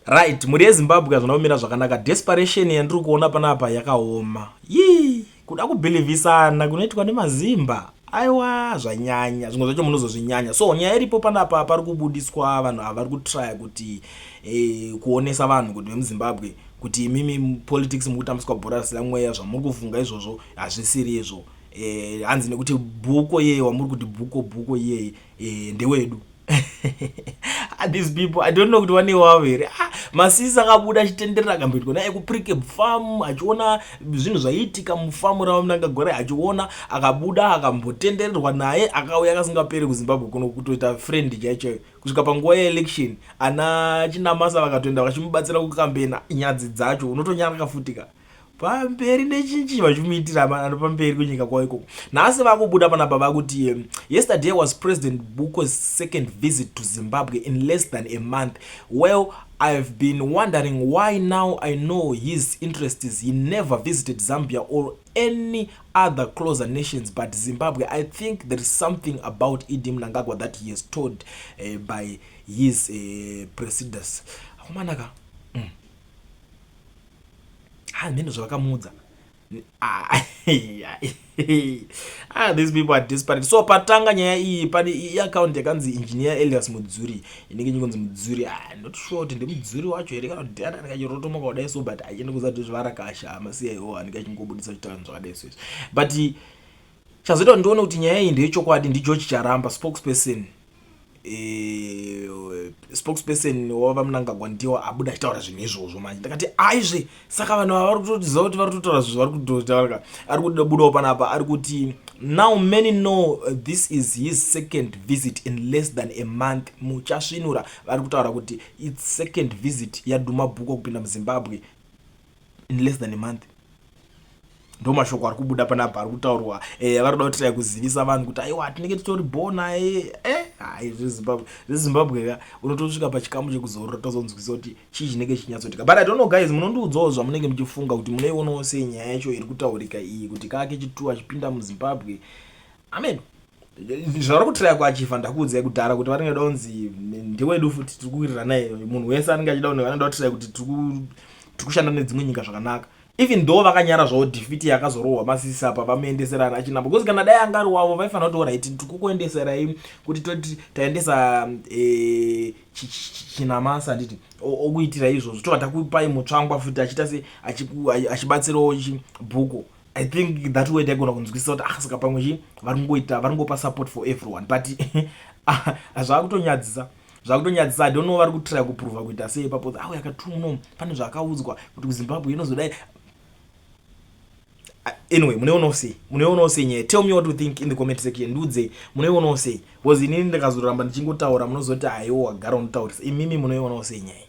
Right, mhuri yeZimbabwe hazvina kumira zvakanaka. Desperation yandiri kuona panapa yakaoma. Yii, kuda kubhilivhisana kunoitwa nemaZimba. Aiwa, zvanyanya. Zvimwe zvacho munozozvinyanya. So nyaya iripo panapa, pari kubudiswa vanhu ava vari kutraya kuti kuonesa vanhu kuti vemuZimbabwe kuti imimi politics mukutambiswa bhora risina mweya, zvamuri kufunga izvozvo hazvisiri izvo. Hanzi nekuti Bhuko iyeye wamuri kuti Bhuko Bhuko iyeye ndewedu. These people, I don't know kuti vane wavo here. Masisi akabuda achitenderera, akamboitwa naye kuPrecabe Farm, achiona zvinhu zvaiitika mufamu ravo Mnangagwa, achiona akabuda akambotendererwa naye, akauya akasingaperi kuZimbabwe kuno, kutoita friend chaicho kusvika panguva yeelection. Ana Chinamasa vakatoenda vachimubatsira kukambena. Nyadzi dzacho unotonyaraka futika pamberi nechinchi vachimuitira ano pamberi kunyika kwavo ikoko. Nhasi vakubuda panapa vakuti yesterday was President Buko's second visit to Zimbabwe in less than a month. Well, I've been wondering why. Now I know his interests. He never visited Zambia or any other closer nations but Zimbabwe. I think there is something about ED Mnangagwa that he has told by his presidents. Akumanaka Hameno zvavakamuudza. These people are desperate. So patanga nyaya iyi, pane iaccount yakanzi Engineer Elias Mudzuri, inenge ichingonzi Mudzuri. Not sure kuti ndeMudzuri wacho here kana kuti ndiani akachirotomoka kudai so, but achienda kuziva kuti zvarakasha masiya anenge achingobudisa chitaura zvakadai so izvi. But chazoita kuti ndione kuti nyaya iyi ndeyechokwadi ndiGeorge Charamba, spokesperson wavaMnangagwa, ndiwo abuda achitaura zvinhu izvozvo. Manje ndakati aizve, saka vanhu ava vari kutoziva kuti vari kutotaura zvinhu zvari kutotaura. Ari kubudawo panapa, ari kuti now many know this is his second visit in less than a month. Muchasvinura, vari kutaura kuti its second visit yaDuma Bhuko kupinda muZimbabwe in less than a month. Ndo mashoko ari kubuda panapa ari kutaurwa. Vari kuda kutirai kuzivisa vanhu kuti aiwa, tinenge titori bona. Hai, zveZimbabwe ka, unotosvika pachikamu chekuzorora tozonzwisa kuti chii chinenge chinyatsoitika. But I don't know, guys, munondiudzawo zvamunenge muchifunga kuti munoionawo sei nyaya yacho iri kutaurika iyi, kuti kake chituwa achipinda muZimbabwe. Amen. Zvavari kutiraya kuachifa, ndakuudzai kudhara kuti vanenge da kunzi ndewedu futi, tiri kuwirirana naye. Munhu wese anenge achida, vanoda kutiraya kuti tiri kushanda nedzimwe nyika zvakanaka, even though vakanyara zvavo defeat yakazorohwa Masisi apa vamuendeserana achinamba, because kana dai anga ari wavo vaifanira kuti alright, tiri kukuendeserai kuti toti taendesa Chinamasa, handiti okuitira izvozvo, tobva takupai Mutsvangwa futi achiita se achibatsirawo Bhuku. I think that way taigona kunzwisisa kuti ah, saka pamwe chi vari kungoita, vari kungopa support for everyone. But zvakutonyadzisa, zvakutonyadzisa. I don't know vari kutrya kuprova kuita sei ipapo. Awe akatuno pane zvaakaudzwa kuti kuZimbabwe inozodai. Anyway, munoionawo sei? Munoionawo sei nyaya? Tell me what you think in the comment section. Ndiudzei, munoionawo sei? Because inini ndikazoramba ndichingotaura munozoti haiwo wagara unotaurisa. Imimi munoionawo sei nyaya?